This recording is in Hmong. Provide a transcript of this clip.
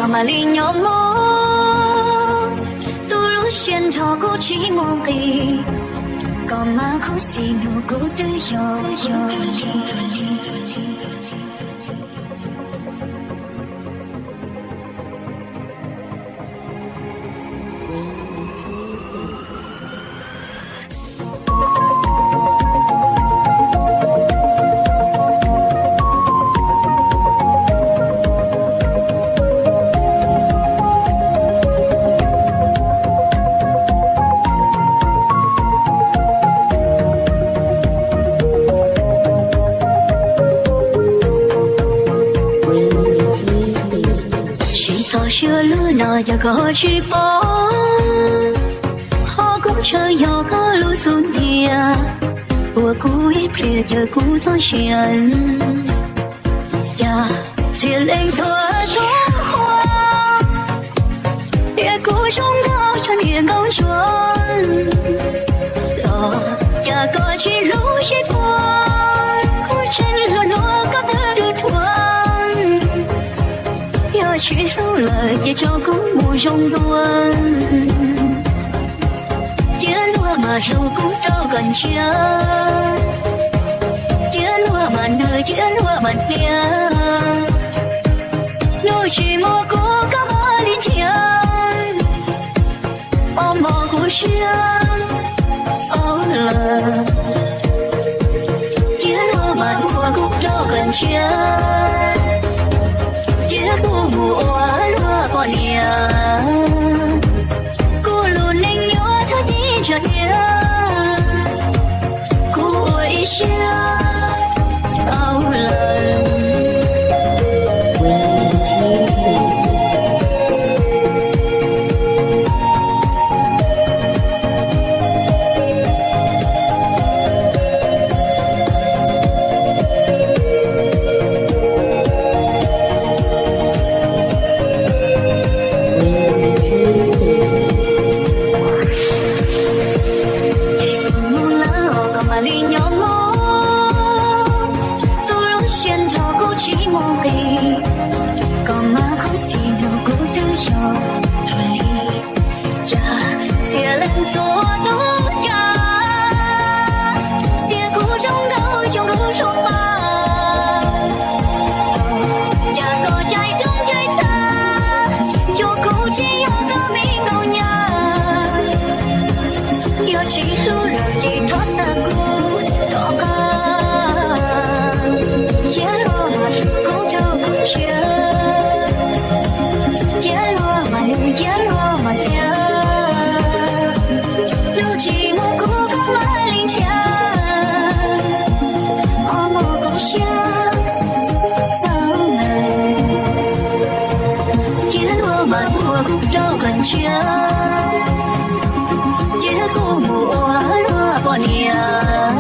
Mam li nyob mog, tus lub siab nrho kuj tsis muaj nqis, koj mas khuv xim nug kuv twb yog yog li. Tsis txhob siab lug no yog koj tsis paub, ho kuv ntshaw yog koj lub xub ntiag, ua kuv ib pliag ces kuv txoj sia cas txhia leej txhua tub ua. Tias kuv zoo nkauj cov niag nkauj ntsuag los cas koj tsis hlub sib puag, kuv tseem hluas hluas koj twb tu thuam. Yog tsis hlub lawm ces tso kuv mus zoo dua, cia luag mas hlub kuv rau koj ntsia, cia luag mas nws cia luag mas hnia, hnub tsis muaj kuv koj mam li nrhiav. Os mog kuv siab xaus lawm, cia luag mas hlub kuv rau koj ntsia, cia kuv mus ua luag poj niam. Kuv lub neej yuav txhob tib ntsa hnia, kuv ua ib siab tau lawm. Mus lawm os koj mam li nyob mog, tus lub siab nrho kuj tsis muaj nqis, koj mas khuv xim nug kuv twb yog li. Cas txhia leej txhua tub ua cas, tias kuv zoo nkauj cov nkauj zoo mas, cas koj caij roob caij txha, cuag kuv tsis yog koj me nkauj nyab. Yog tsis hlub lawm ces thov xa kuv tom qab, cia luag mas hlub kuv rau koj ntsia, cia luag mas nws cia luag mas hnia, hnub tsis muaj kuv koj mam li nrhiav. Os mog kuv siab xaus lawm, cia luag mas hlub kuv rau koj ntsia, cia kuv mus ua luag poj niam.